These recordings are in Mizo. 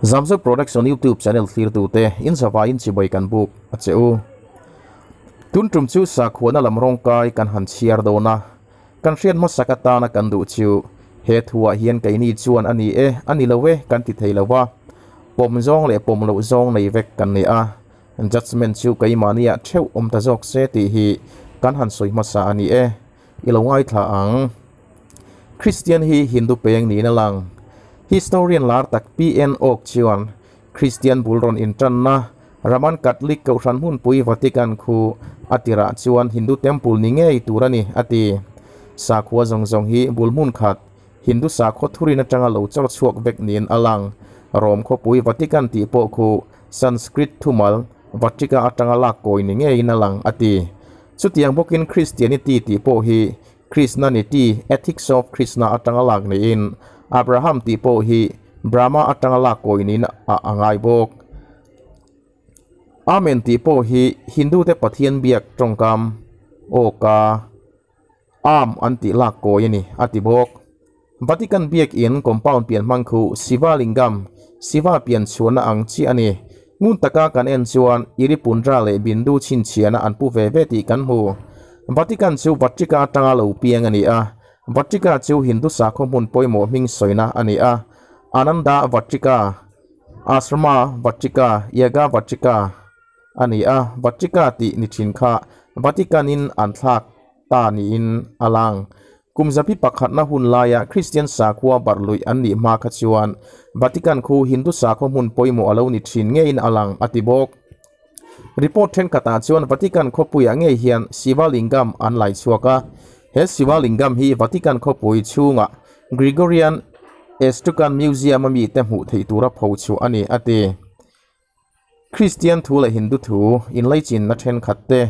Zamzo Production YouTube channel thlirtute in zavaiin chibai kan buk a che u. Tun tum chu sakhuana lam rawngkai kan han chhiar dawn a, kan hriat hmasak atana kan duh chu he thuah hian keini chuan a ni e, a ni lo e kan ti thei lo va, pawm zawng leh pawm loh zawng nei vek kan ni a, judgement chu keimahniah theuh awm ta zawk se tih hi kan han sawi hmasa a ni e, i lo ngaithla ang. Kristian hi Hindu peng niin a lang. Historian lar tak PN Oak chuan Kristian bul rawn intanna Roman Catholic Kohhran hmunpui Vatican khu a tirah chuan Hindu temple ni ngei tur a ni, a ti. Sakhua zawng zawng hi bul hmun khat, Hindu sakhaw thurin atanga lo chawr chhuak vek niin a lang. Rome khawpui Vatican tih pawh khu Sanskrit thumal Vatika atanga lak kawi ni ngeiin a lang, a ti. Chutiang bawkin Christianity tih pawh hi Krishnanity, Ethics of Krishna atanga lak niin Abraham tih pawh hi Brahma atanga lak kawi niin a a ngai bawk. Amen tih pawh hi Hindu te Pathian biak tawngkam aw ka Aam an tih lak kawi a ni a ti bawk. Vatican biak in compound pian hmang khu Shiva Lingam, Shiva pian chhuahna ang chiah a ni. Ngun taka kan en chuan Iripundra leh Bindu chhinchhiahna an pu ve ve tih kan hmu. Vatican chu Vatrika atanga lo piang a ni a, Vatrika chu Hindu sakhaw hmun pawimawh hming sawina a ni a. Ananda Vatrika, Ashrama Vatrika, Yaga Vatrika a ni a, Vatrika tih ni thin kha Vatican-in an thlak ta niin a lang. Kum zapi pakhatna hun laia Kristian sakhua barh luih an nih hma kha chuan Vatican khu Hindu sakhaw hmun pawimawh a lo ni thin ngeiin a lang a ti bawk. Report thenkhatah chuan Vatican khawpuiah ngei hian Shiva Lingam an lai chhuak a, he Shiva Lingam hi Vatican khawpui chhunga Gregorian Etruscan Museum-a mite hmuh theih tura pho chhuah a ni a ti. Kristian thu leh Hindu thu inlaichinna thenkhat te.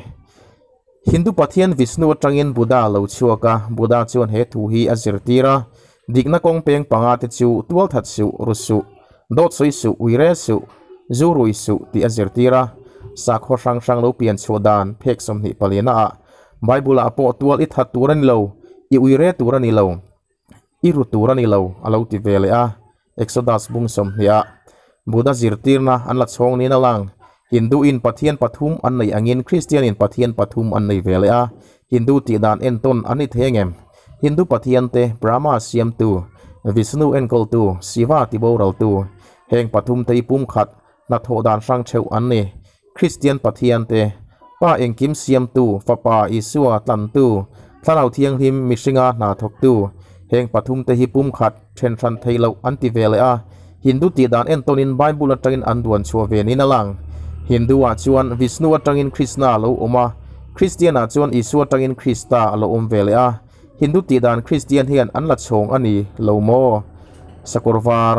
Hindu pathian Vishnu atangin Buddha a lo chhuak a, Buddha chuan he thu hi a zirtir a, Dikna kawng peng panga te chu tualthat suh, ru suh, dawt sawi suh, uire suh, zu rui suh tih a zirtir a. Sakhaw hrang hrang lo pian chhuah dan phek 24 ah Bible ah pawh tual i that tur a ni lo, i uire tur a ni lo, i ru tur a ni lo a lo ti ve leh a. Exodus bung 20 ah Buddha zirtirna an la chhawng niin a lang. Hindu in Pathian pathum an nei angin Kristian in Pathian pathum an nei ve leh a. Hindu tih dan entawn an ni thei angem? Hindu Pathian te Brahma siamtu, Vishnu enkawltu, Shiva tiboraltu, heng pathum te hi pumkhat hnathawh dan hrang theuh an ni. Kristian Pathian te, Pa engkim siamtu, Fapa Isua tlantu, Thlarau Thianghlim mihringa hna thawktu, heng pathum te hi pumkhat then hran thei loh an ti ve leh a, Hindu tih dan entawnin Bible atangin an duan chhuah ve niin a lang. Hindu ah chuan Vishnu atangin Krishna a lo awm a, Kristian ah chuan Isua atangin Krista a lo awm ve leh a. Hindu tih dan Kristian hian an la chhawng a ni lo maw? Sakawr var.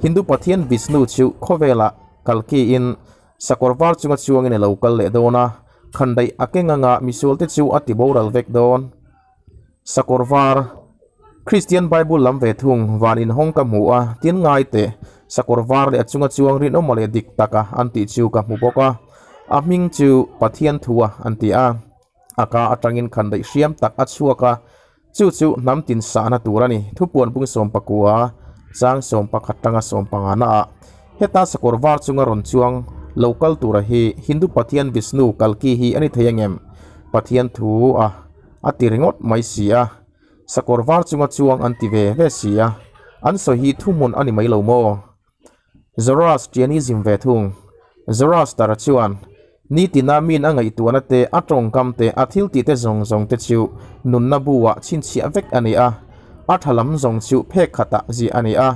Hindu Pathian Vishnu chu khawvelah Kalkiin sakawr var chunga chuangin a lo kal leh dawn a, khandaih a keng anga misualte chu a ti boral vek dawn. Sakawr var, Kristian Bible lam ve thung van inhawng ka hmu a, tin ngai teh, sakawr var leh a chunga chuang rinawma leh dik taka an tih chu ka hmu bawk a, a hming chu Pathian thua an ti a, a ka atangin khandaih hriam tak a chhuak a, Chu chu hnam tin sahna tur a ni. Thupuan bung 19, chang 11 tanga 15 naah heta sakawr var chunga rawn chuang lo kal tura hi Hindu pathian Vishnu Kalki hi a ni thei angem? Pathian thu a a ti ringawt mai si a. Sakawr var chunga chuang an ti ve ve si a. An sawi hi thuhmun a ni mai lo maw? Zoroastrianism ve thung. Zoroaster chuan nitina min a ngaihtuahna te, a tawngkam te, a thil tih te zawng zawng te chu nunna bu-ah chhinchhiah vek a ni a. A tha lam zawng chu phek khatah ziah a ni a,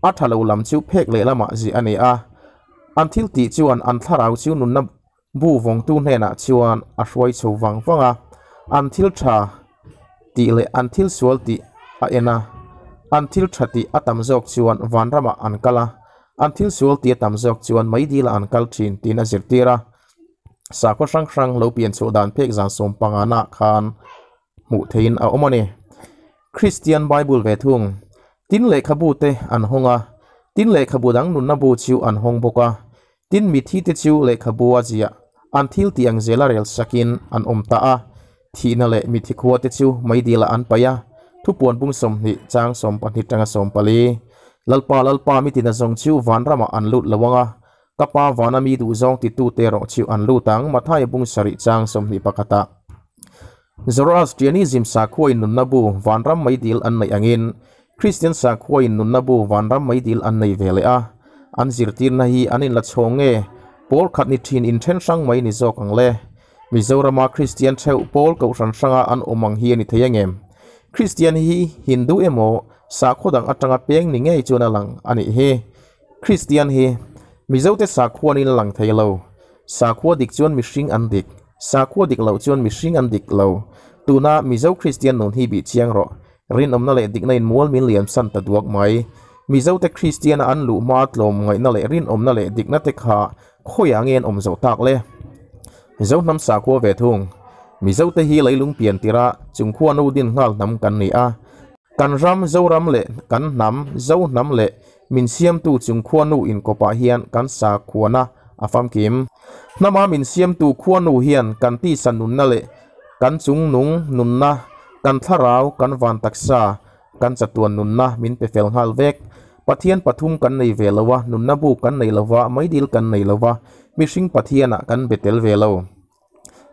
a tha lo lam chu phek lehlamah ziah a ni a. An thil tih chuan an thlarau chu nunna bu vawngtu hnenah chuan a hruai chho vang vang a, an thil tha tih leh an thil sual tih a en a, an thil tha tih a tam zawk chuan vanramah an kal a, an thil sual tih a tam zawk chuan meidilah an kal thin tiin a zirtir a. Sakhaw hrang hrang lo pian chhuah dan phek zan 15 naah khan hmuh theihin a awm a ni. Kristian Bible ve thung, tin lehkhabu te an hawng a, tin lehkhabu dang nunna bu chu an hawng bawk a, Tin, mithite chu lehkhabu a ziah, an thil tih ang zela rel sakin an awm ta a. Thihna leh mithi khuate chu meidilah an paih a, thupuan bung 20 chang 12 tanga 14. Lalpa Lalpa mi tina zawng chu vanramah an lut lo ang a, ka Pa vana mi duhzawng titute erawh chu an lut ang, Mathaia bung sarih chang 21 ah. Zoroastrianism sakhua in nunna bu vanram meidil an neih angin Kristian sakhua in nunna bu vanram meidil an nei ve leh a, an zirtirna hi an inla chhawng nge pawl khat ni thin inthen hrang mai ni zawk ang le? Mizorama Kristian theuh pawl kohhran hranga an awm ang hi a ni thei angem? Kristian hi Hindu emaw sakhua dang atanga peng ni ngei chuan a lang a nih hi. Kristian hi Mizote sakhuanin a lang thei lo. Sakhua dik chuan mihring an dik, sakhua dik loh chuan mihring an dik lo. Tuna Mizo Kristian nun hi bih chiang rawh. Rinawmna leh dikna in mual min liam san ta duak mai. Mizote Kristiana an luh hma tlawm ngaihna leh rinawmna leh dikna te kha khawiah nge an awm zo tak le? Mizo hnam sakhua ve thung. Mizote hi leilung pian tirh a chungkhua nu din nghal hnam kan ni a. Kan ram Zoram leh kan hnam Zo hnam leh Min siamtu chung khuanu inkawpah hian kan sakhuana a famkim. Hnama min siamtu khuanu hian kan tisa nunna leh kan chungnung nunna, kan thlarau, kan van taksa, kan chatuan nunna min pe fel nghal vek. Pathian pathum kan nei ve lo a, nunna bu kan nei lo va, meidil kan nei lo va, mihring Pathianah kan be tel ve lo.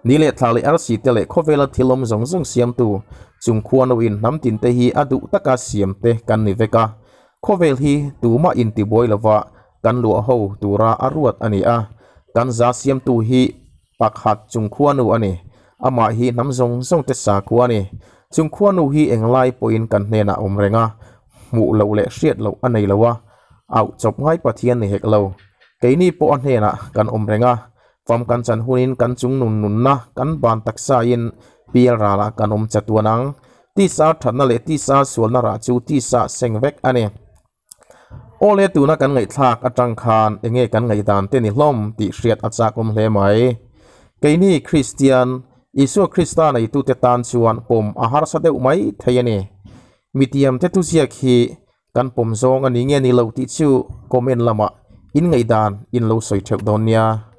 Ni leh thla leh arsi te leh khawvela thil awm zawng zawng siamtu chung khuanu in hnam tin te hi a duh taka siam te kan ni vek a. Khawvel hi tumah intibuai lova kan luah ho tura a ruat a ni a. Kan za siamtu hi pakhat chung khuanu a ni. Amah hi hnam zawng zawng te sakhua a ni. Chung khuanu hi englai pawhin kan hnenah awm reng a, hmuh loh leh hriat loh a nei lo a, auh chawp ngai Pathian ni hek lo. Keini pawh a hnenah kan awm reng a, Fam kan chan hunin kan chung nun nunna kan ban taksain pial ralah kan awm chatuan ang. Tisa thatna leh tisa sualna rah chu tisa seng vek a ni. Awle tuna kan ngaihthlak atang khan enge kan ngaihdan te ni hlawm tih hriat a chak awm hle mai. Keini Kristian, Isua Krista neitute tan chuan pawm a harsa deuh mai thei a ni. Mitiam te thuziak hi Kan pawm zawng a ni nge ni lo tih chu comment lamah in ngaihdan in lo sawi theuh dawn nia.